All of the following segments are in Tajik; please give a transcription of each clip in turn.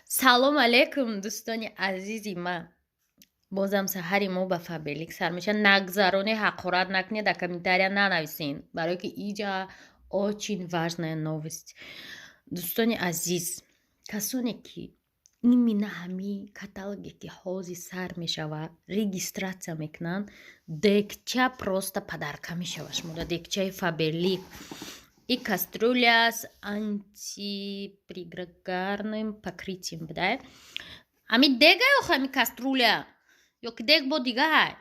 Салом алейкум, дӯстони азизи ман. Бозам саҳари мо ба Фаберлик сар мешавад. Нагзароне, ҳақорат накунед, дар комментария нанависен, барое ки иҷа очень важная новость. Дӯстони азиз, касоне ки именно ҳамин каталоге ки ҳозир сар мешавад, регистрация мекунанд, декча просто подарка мешавад шумода, декчаи Фаберлик. И кастрюля с антипригарным покрытием буда. Ами дега ё ами кастрюля ё ки дег бо дигай?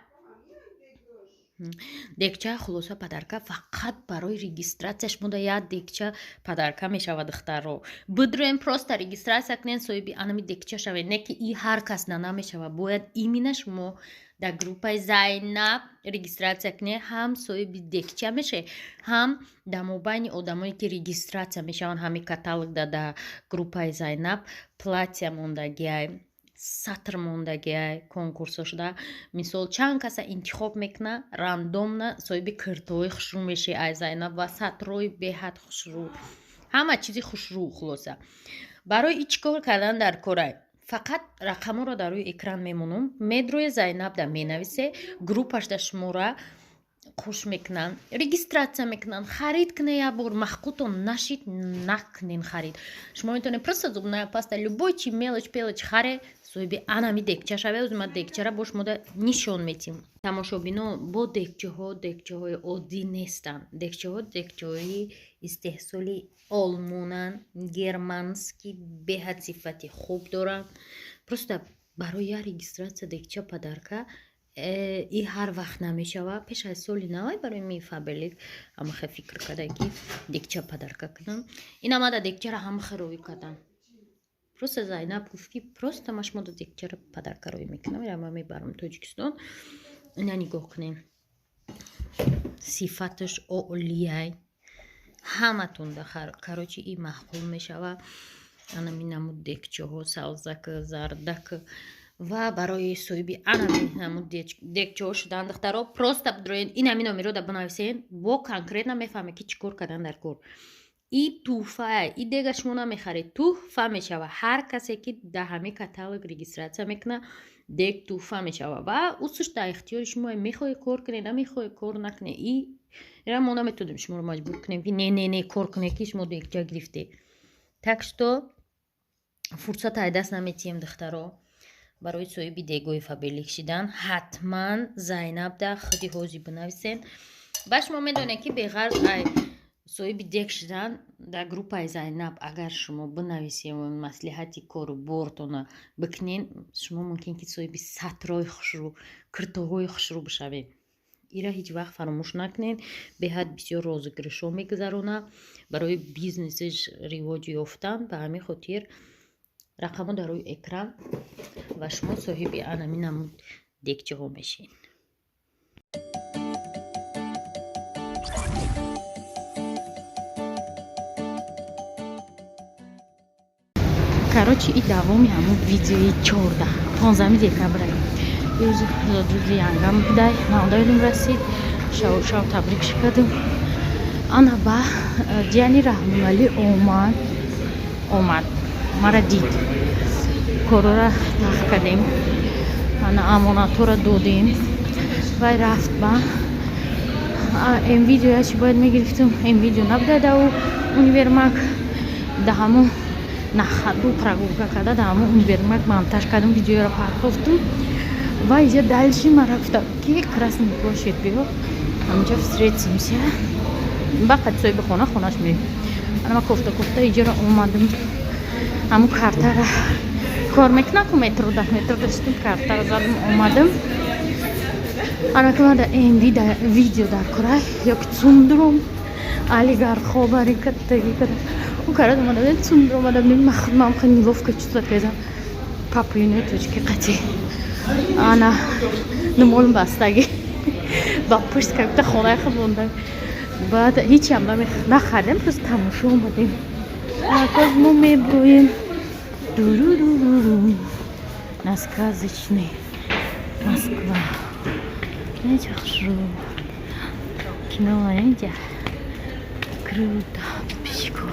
Декча хулоса подарка фақат барои регистрация шумода як декча подарка мешавад. Духтаро, бидроем, просто регистрация кунед, соҳиби анами декча шавед. Не ки и ҳар кас на намешавад, бояд именно шумо дар группаи Зайнаб регистрация кунед, ҳам соҳиби декча мешавед, ҳам дар мобайни одамое ки регистрация мешаванд ҳами каталог да группаи Зайнаб платья мондагиай, сатр мондагиай, конкурсҳо шуда. Мисол, чанд каса интихоб мекуна рандомно, соҳиби киртоҳои хушрӯ мешавӣ ай Зайнаб ва сатрҳои беҳад хушрӯ, ҳама чизи хушрӯ. Хулоса, барои и чӣ кор кардан дар корай? Фақат рақамҳоро дар рӯи экран мемонам, медрои Зайнабда менависе, группашда шумора хуш мекунанд, регистрация мекунанд. Харид куне, як бор маҳқутон нашид, накунен харид. Шумо метавонед просто зубная паста, любой чи, мелочь пелочь харе, соҳиби анами декча шаве. Ози ма декчара бо шумода нишон метим. Тамошобино, бо декчаҳо декчаҳои оддӣ нестанд. Декчаҳо декчаҳои истеҳсоли олмонанд, германский, беҳад сифати хуб доранд. Просто барои як регистрация декча подарка и ҳар вақт намешавад. Пеш аз соли навай барои ми Фаберлик ҳамахе фикр карда ки декча подарка кунам. Ин амада декчара ҳамахе рӯй кардам. Просто Зайнаб гуфт ки просто ма шумода декчара подарка рӯй мекунам, ира ма мебарам Тоҷикистон. Ина нигоҳ кунем, сифаташ олияй, ҳаматонда, короче, и маъқул мешавад. Анами намуд декчаҳо, савзак, зардак. Ва барои соҳиби анами намуд декчаҳо шудан, духтаро, просто бидроен, ин ҳами номеро да бинависен, бо конкретно мефаҳме ки чӣ кор кардан дар кор. И тӯҳфа, и дега шумо намехаред, тӯҳфа мешава. Ҳар касе ки дар ҳами каталог регистрация мекунад, дег тӯҳфа мешава ва усуш дар ихтиёри шумо: мехоҳед, кор кунед, намехоҳед, кор накунед. И ира мо наметонем шуморо маҷбур кунем ки не, не, не, кор кунед ки шумо дегча гирифтед. Так что фурсат ай даст наметиҳем, духтаро. Барои соҳиби дегои Фаберлик шидан ҳатман Зайнабда худи ҳозир бинависен. Ба шумо медонед ки беғарз ай соҳиби дег шидан, дар группаи Зайнаб агар шумо бинависем, маслиҳати кору бортона бикунен, шумо мумкин ки соҳиби сатрои хушрӯ, киртоҳои хушрӯ бишавед. Ира ҳеҷ вақт фаромӯш накунед. Беҳад бисёр розыгрышҳо мегузаронад барои бизнесиш ривоҷ ёфтан. Ба ҳамин хотир рақамҳо дар рӯи экран ва шумо соҳиби анами намуд дегчаҳо мешед. Короче, и давоми ҳамун видеои 14, 15 декабра. Рӯзи рӯзи янгам будай, навдаилум расид, шаву шав табрик шикардем. Ана ба ҷияни Раҳмоналӣ омад, омад, мара дид, корора тах кардем, ана амонатҳоро додем, вай рафт. Ба м видео чи бояд мегирифтум, м видео набуда. Да универмаг, да ҳамун нахаду прогулка карда, да ҳамун универмаг монтаж кардам, видеоро партофтум. Ва иҷа дальше мара гуфта ки Красный площадь биё, ҳаминҷа встретимся. Бақат соҳиби хона хонаш мерем. Ана ма кофта кофта иҷаро омадам, ҳамун картара кор мекунам ку метрода, метро доштум, картара задам, омадам. Анаки мада мв видео дар кора ё ки цундром алигар хобари каттаги када у карад омада, цундро омада. Ман хеле неловко чувствовать кардам, папуинои тоҷики қати ана нумолм бастаги ба пушт как хонаи худ мондам. Баъд ҳичам нахардем, просто тамошо омадем. Акоз мо меброем дуруруруру на сказочный Москва. Инҷа хушрӯ кино, инҷа круто, подписчико.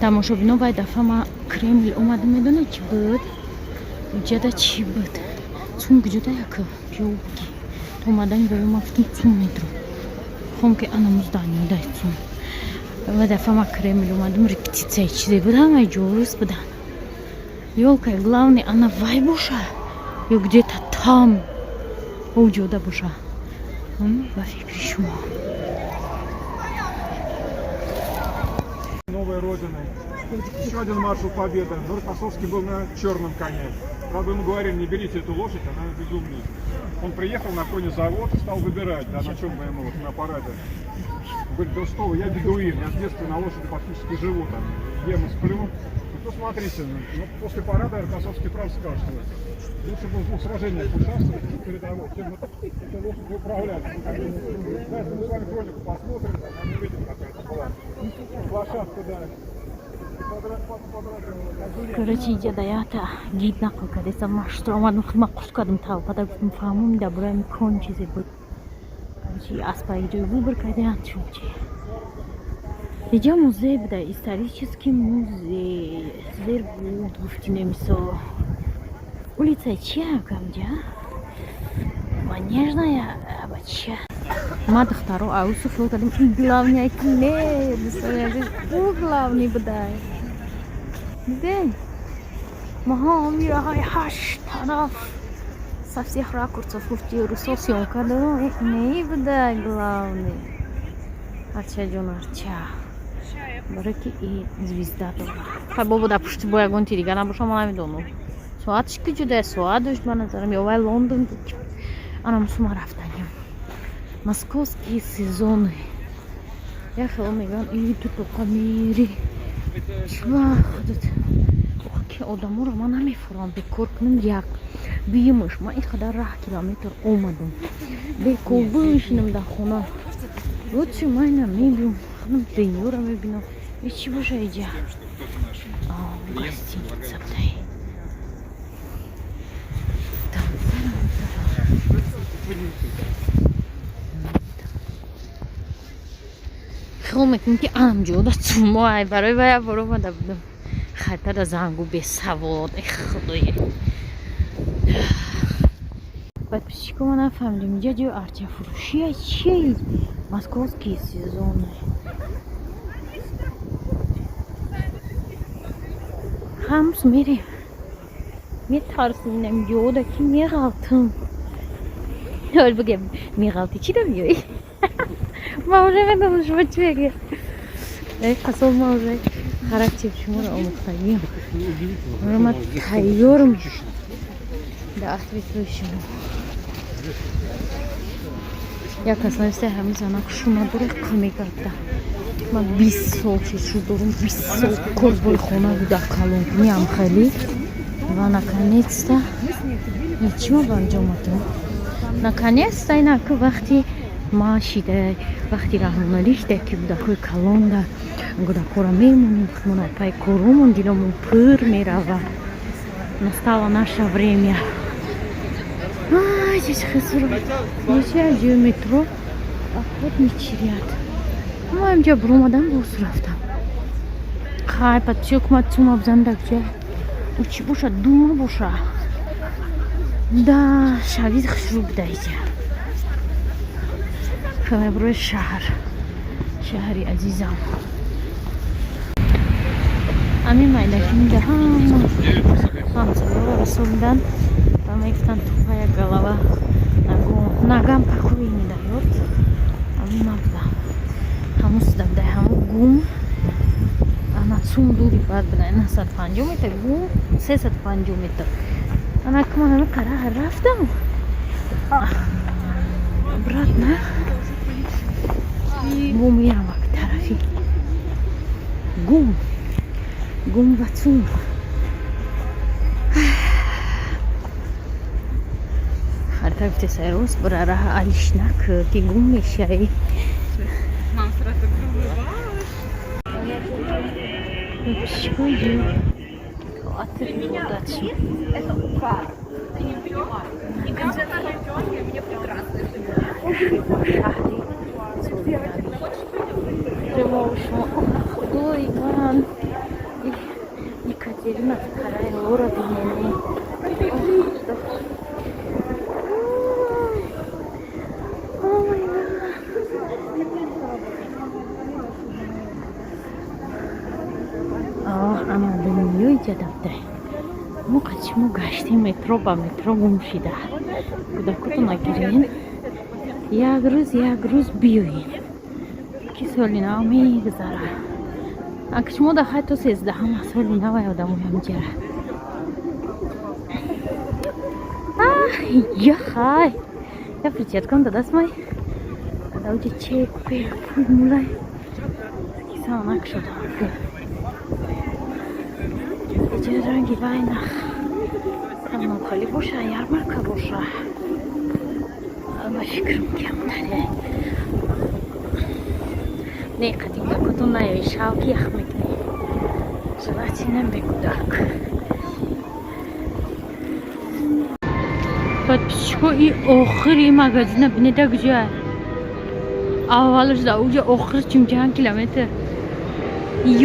Тамошобино, вай дафъа ма Кремл омадам, медонед, чӣ буд? Ҷада чӣ буд? ЦУМ куҷода, яка ҷо буги? То омадани барои ма гуфтам, ЦУМ метро хом, ки анаму здание дай ЦУМ. Вай дафъа ма Кремл омадам, репетитсияи чизе буд, ҳамаи ҷо рӯз будан. Ёлка главный ана вай боша ё где-то там оҷода боша, ба фикри шумо? Новой Родины. Еще один маршал Победы. Но Рокоссовский был на черном коне. Правда, ему говорили: не берите эту лошадь, она безумная. Он приехал на конезавод и стал выбирать, да, на чем бы ему вот на параде. Он говорит: да что вы, я бедуин, я с детства на лошади практически живу, там, ем и сплю. Ну, смотрите, ну, после парада Рокоссовский прав сказал, что лучше бы в двух сражениях участвовать на передовой, чем вот этой лошадью управлять. Ну, как бы, знаете, мы с вами хронику посмотрим, там, мы увидим, какая это была лошадка, да. Короче, иҷа даята гид нақл кардеса, маштро омадам, хидмат қурт кардам, талпада гуфтам, фаҳмум, дар бораи кон чизе буд. Короче, аспа ҷой выбор кардиан, чунчи иҷа музей буда, исторический музей зер буд, гуфти немисо. Улица чия камҷа? Манежная ба чия? Ма, духтаро, аусу хиёл кардем, и главный ки не, дӯстони азиз, ӯ главный будай. Дидем, маҳо мираҳай ҳашт тараф, со всех ракурсов, гуфти русо, съёмка дорам. Не будай главный, арчаҷон, арча, барои ки и звезда дора. Хай, бобо, дар пушти бо ягон ти дига набошам, ма намедонам. Соатш ки ҷудая соат дошт, ба назарам, ё вай Лондон буд. Ана мусума рафтанем. Московские сезоны. Я хело мегӯям, и ту тоқа мери чива худат, ки одаморо ман намефурам, бекор кунам. Як дуюмаш, ман ин қадар раҳ километр омадам, бекор бишинам дар хона? Лучше ман ина мебиём, худам дунёро мебинам. И чӣ боша иҷа? Гостиница будай. Там, там, там. Хиёл мекунем, ки анҷода цумай, барои вая бор омада будам. Хайтара зангу бесавод, э худое. Подписчико, ма нафаҳмидем, иҷа ҷои арчафурӯшия, чие? Московские сезоны. Ҳамс мерем, метарсим, инам ҷода ки меғалтам. Ҳол бигем, меғалти, чӣ да меёӣ? Ма уже медонам, шумо чӣ мегӯед. Қасол, ма уже характер шуморо омӯхтагиам. Ма тайёрам дар ответҳои шумо. Як кас нависта: ҳамин занак шу надора, қа мегарда. Ман 20 сол чизшу дорум, 20 сол корбои хона буда, калонкуниам хеле, ва наконец-то чӣ ма ба анҷом омадам. Наконец-то инаку вақти ма шида, вақти раҳмоналӣ шида, ки кӯдакҳои калонда кӯдакҳоро мемонем, худмон пай корумон, диломон пур мерава. Настало наше время. Здесь хизур ҷои метро, Охотничий ряд. Ма инҷа буромадам, боз рафтам. Хай, подписчик, ма цума бизанам, дар куҷа ӯ чӣ боша, дума боша, да шавид хушрӯ буда иҷа. Хабарои шаҳр, шаҳри азизам. Ҳамин майдакинҷа ҳама ҳамсояро расондан ва мегуфтанд: тупая голова ногам покоя не даёт. Ҳамин ма будам, ҳамун сида будай, ҳамун ГУМ. Ана ЦУМ дури бад будай, 950 метр, ГУМ 350 метр. Ана куман ана қара рафтам обратно, бо мерам ак тарафи ГУМ, ГУМ ва ЦУМ. Харита гуфте: сайрӯз бира, раҳа алиш накӯ, ки гум мешавӣ. Мам сразу улыбалась. Чӣ театр ибодатшо. Это угар. Ты не понимаешь. И когда ты идешь, мне прекрасно Шаҳри шумо, худои ман. Зери масхараи лора бинене. Oh my God. Оҳ, ама дунёи ҷадабдай. Мо қачимо гаштем, метро ба метро гум шида. Кӯдакотон нагирен. Як рӯз, як рӯз биёен. Ки соли нав мегузара. Аки шумо да хай то 13-ҳама соли навай одамои ҳамҷара. Яхай. Я перчаткам дадастмай. Дауҷа чек пек пул мулай. Кисанак шудам. Иҷа ранги вайнах. Нохали боша, ярмарка боша. Ба фикрам камтаре. Не, қати кӯдакотон наёи, шав ки ях мекунӣ. Желательно бе кӯдак. Подписчико, и охири магазина бинеда куҷоа? Аввалаш да уҷа, охир чимчанд километр.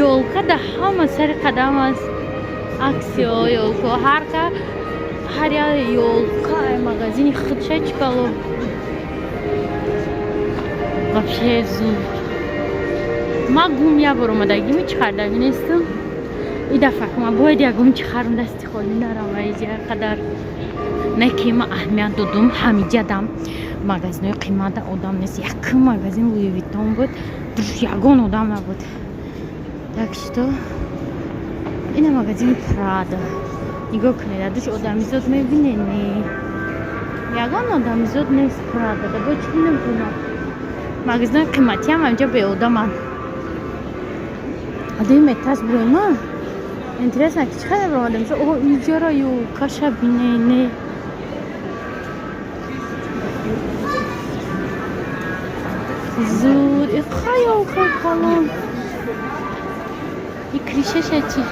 Ёлка да ҳама сари қадам аст. Аксиё, ёлко, ҳар ка ҳар як ёлка магазини худша чӣ бало. Вообще зуд. Ма гум як бор омадагими, чӣ хардагӣ нестам. И дафъа ма бояд ягон чӣ харам, дасти холӣ нарам иҷа қадар. Не ки ма аҳамият додум, ҳамиҷадам магазинои қимата одам нест. Якум магазин Луи Виттон буд, душ ягон одам набуд. Так что ина магазини Прада. Нигоҳ кунед, душ одамизод мебинед? Не. Ягон одамизод нест Прада. Да бо чӣ намедонам. Магазинои қиматиам ҳамҷа беодаманд. Дуюм этаж бироима. Интересно, ки чӣ қадар баромадем? О, иҷара ёлкаша бинене. Зуд, иқа ёлкаи калон. И крышаша чӣ?